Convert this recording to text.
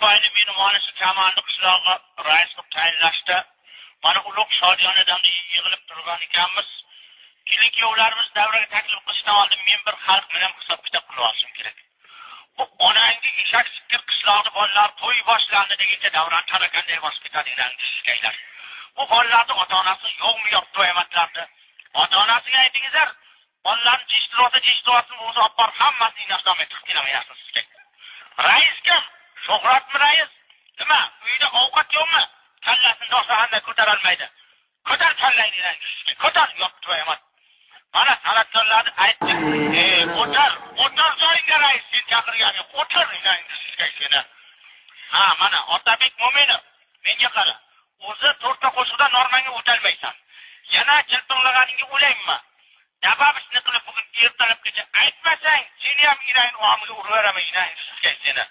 tufayli meni mana shu Kamalni qishlog'iga rais qilib tayinlashdi. Mana ulug' shodiyonadan yig'ilib turgan ekanmiz. Kelin kuyovlarimiz davraga taklif qilishdan oldin men bir xalq bilan hisob kitob qilib olishim kerak. Bu onangni eshak sikir qishloqni bolalar to'y boshlandi deguncha davron tarakanday bosib ketadigan tushkaylar. Bu bolalarni ota-onasi yo'qmi yo'q to'ymatlardi. Ota-onasiga aytingizlar, bolalarni jishtirolsa jishtirolsin, o'zi olib borib hammasini inashlomay tiqib kelaman sizga. Rais kim? Shuhratmi rais? Nima, uyda ovqat yo'qmi? Kallasini doshxonada ko'tara olmaydi. Ko'tar kallangni, ko'tar, yo'q to'ymat. Mana san'atkorlarni aytdik. O'tir, o'tir joyingga rais, sen chaqirgan yo'q. O'tir sizga seni. Ha, mana Otabek Mo'minov, menga qara. O'zi to'rtta qo'shiqdan normangga o'talmaysan. Yana chiltonlaganingga o'laymi? Dababishni qilib bugun ertalabgacha aytmasang, seni ham inang omiga urib beraman, inang sizga seni.